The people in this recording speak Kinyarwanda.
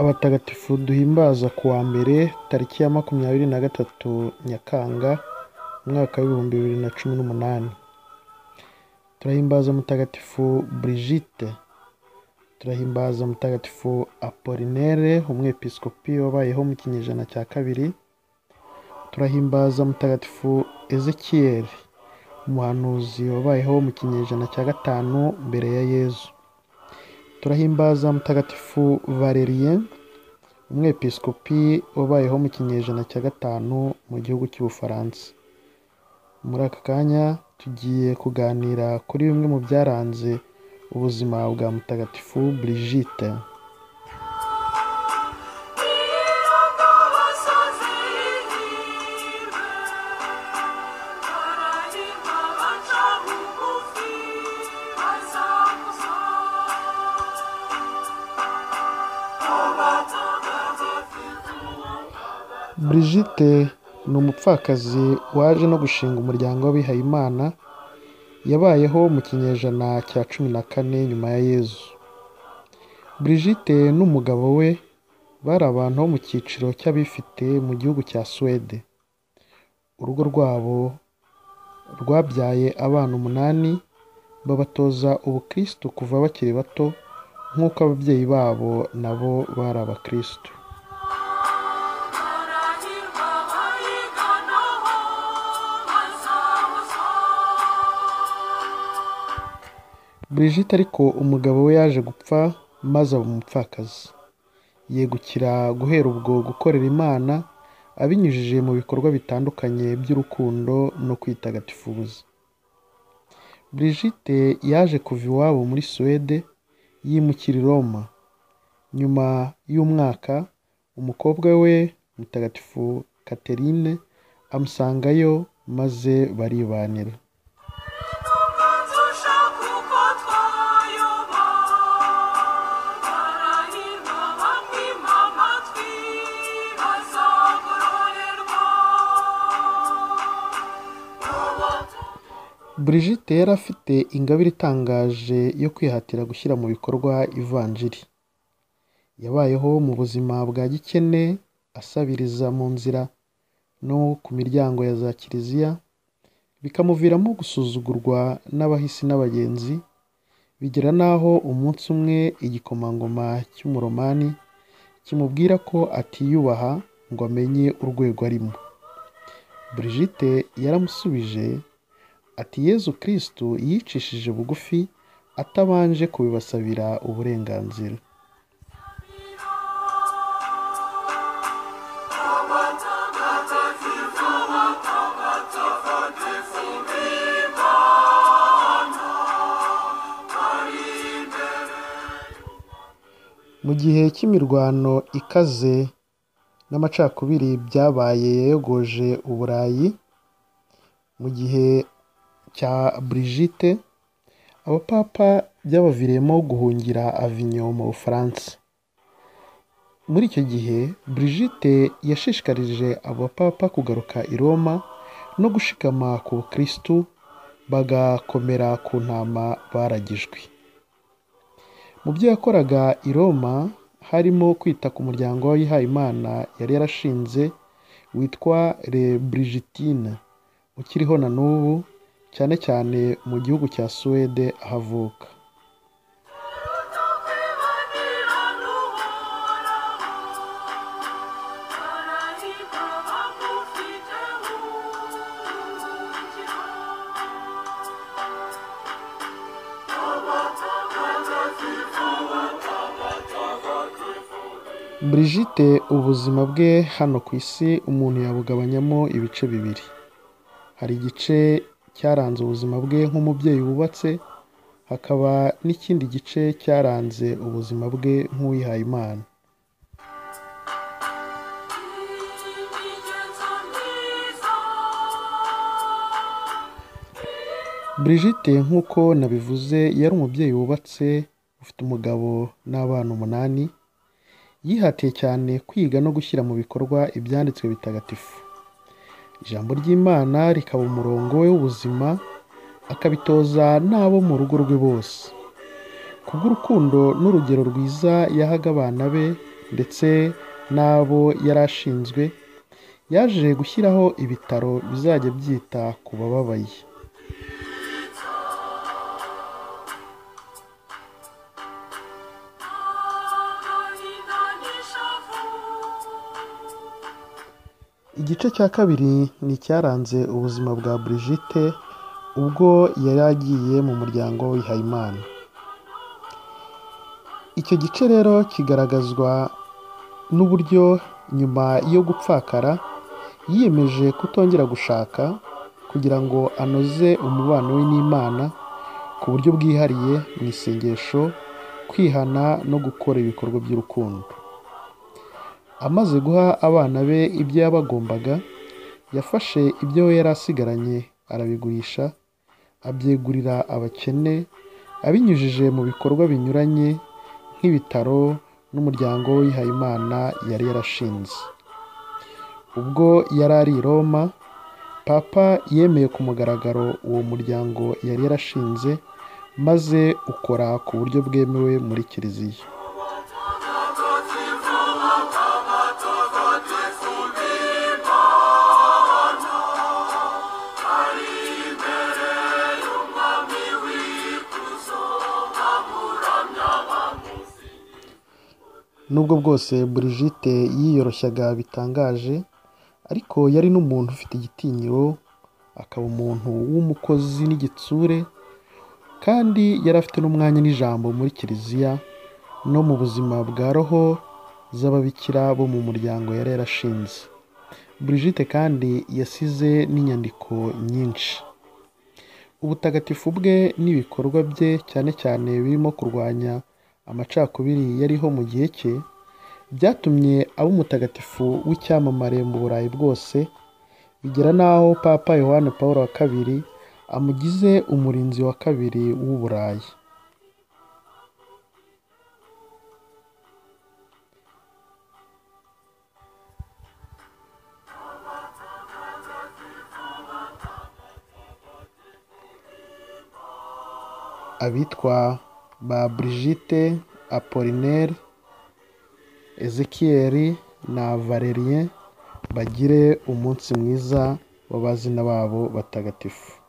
Abatagatifu duhimbaza ku wa mbere tariki ya 23 Nyakanga umwaka w'2018. Turahimbaza Mutagatifu Brigitte, turahimbaza Mutagatifu Apollinaire umwepiskopi wabayeho mu kinyejana cya 2, turahimbaza Mutagatifu Ezekiel umuhanuzi wabayeho mu kinyejana cya 5 mbere ya Yezu, turahimbaza Mutagatifu Valerien umwepiskopi wabayeho mu kinyejana cya 5 mu gihugu cy'Ubufaransa. Muri aka kanya tugiye kuganira kuri bimwe mu byaranze ubuzima bwa Mutagatifu Brigitte. Brigitte ni umupfakazi waje no gushinga umuryango w'abihayimana, yabayeho mu kinyejana cya 14 nyuma ya Yezu. Brigitte n'umugabo we bari abantu bo mu cyiciro cy'abifite mu gihugu cya Suwede. Urugo rwabo rwabyaye abana 8, babatoza ubukristu kuva bakiri bato nk'uko ababyeyi babo nabo bari abakristu. Brigitte ariko umugabo we yaje gupfa maze aba umupfakazi, yegukira guhera ubwo gukorera Imana abinyujije mu bikorwa bitandukanye by'urukundo no kwitagatifuza. Brigitte yaje kuva iwabo muri Suwede yimukira i Roma. Nyuma y'umwaka umukobwa we Mutagatifu Catherine amusangayo maze baribanira. Brigitte yari afite ingabire itangaje yo kwihatira gushyira mu bikorwa ivanjiri. Yabayeho mu buzima bwa gikene, asabiriza mu nzira no ku miryango ya za kiliziya, bikamuviramo gusuzugurwa n'abahisi n'abagenzi, bigera n'aho umunsi umwe igikomangoma cy'umuromani kimubwira ko atiyubaha ngo amenye urwego arimo. Brigitte yaramusubije ati Yezu Kristu yicishije bugufi atabanje kubibasabira uburenganzira. Mu gihe cy'imirwano ikaze n'amacakubiri byabaye yayogoje Uburayi, mu gihe cya Brigitte abapapa byabaviriyemo guhungira Avignon mu Bufaransa. Muri icyo gihe Brigitte yashishikarije abapapa kugaruka i Roma no gushikama ku bukristu, bagakomera ku ntama baragijwe. Mu byo yakoraga i Roma harimo kwita ku muryango w'abihayimana yari yarashinze witwa Les Brigitines, ukiriho na n'ubu cyane cyane mu gihugu cya Suwede aho avuka. Brigitte ubuzima bwe hano ku isi umuntu yabugabanyamo ibice bibiri. Hari igice cyaranze ubuzima bwe nk'umubyeyi wubatse, hakaba n'ikindi gice cyaranze ubuzima bwe nk'uwihaye Imana. Brigitte nk'uko nabivuze yari umubyeyi wubatse ufite umugabo n'abana 8, yihatiye cyane kwiga no gushyira mu bikorwa ibyanditswe bitagatifu. Ijambo ry'Imana rikaba umurongo we w'ubuzima, akabitoza n'abo mu rugo rwe bose. Kubw'urukundo n'urugero rwiza yahaga abana be ndetse n'abo yari ashinzwe, yaje gushyiraho ibitaro bizajya byita ku bababaye. Igice cya kabiri ni icyaranze ubuzima bwa Brigitte ubwo yari agiye mu muryango w'abihayimana. Icyo gice rero kigaragazwa n'uburyo nyuma yo gupfakara yiyemeje kutongera gushaka kugira ngo anoze umubano we n'Imana ku buryo bwihariye mu isengesho, kwihana no gukora ibikorwa by'urukundo. Amaze guha abana be ibyo yabagombaga, yafashe ibyo yari asigaranye arabigurisha, abyegurira abakene, abinyujije mu bikorwa binyuranye nk'ibitaro n'umuryango w'abihayimana yari yarashinze. Ubwo yari ari i Roma, Papa yemeye ku mugaragaro uwo muryango yari yarashinze, maze ukora ku buryo bwemewe muri Kiliziya. Nubwo bwose Brigitte yiyoroshyaga bitangaje, ariko yari n'umuntu ufite igitinyiro, akaba umuntu w'umukozi n'igitsure, kandi yari afite n'umwanya n'ijambo muri Kiliziya no mu buzima bwa roho z'ababikira bo mu muryango yari yarashinze. Brigitte kandi yasize n'inyandiko nyinshi. Ubutagatifu bwe n'ibikorwa bye, cyane cyane birimo kurwanya amacakubiri yariho mu gihe cye, byatumye aba umutagatifu w'icyamamare mu Burayi bwose, bigera n'aho Papa Yohani Pawulo wa II amugize umurinzi wa kabiri w'u Burayi. Abitwa ba Brigitte, Apollinaire, Ezekiel na Valérien bagire umunsi mwiza w'abazina babo batagatifu.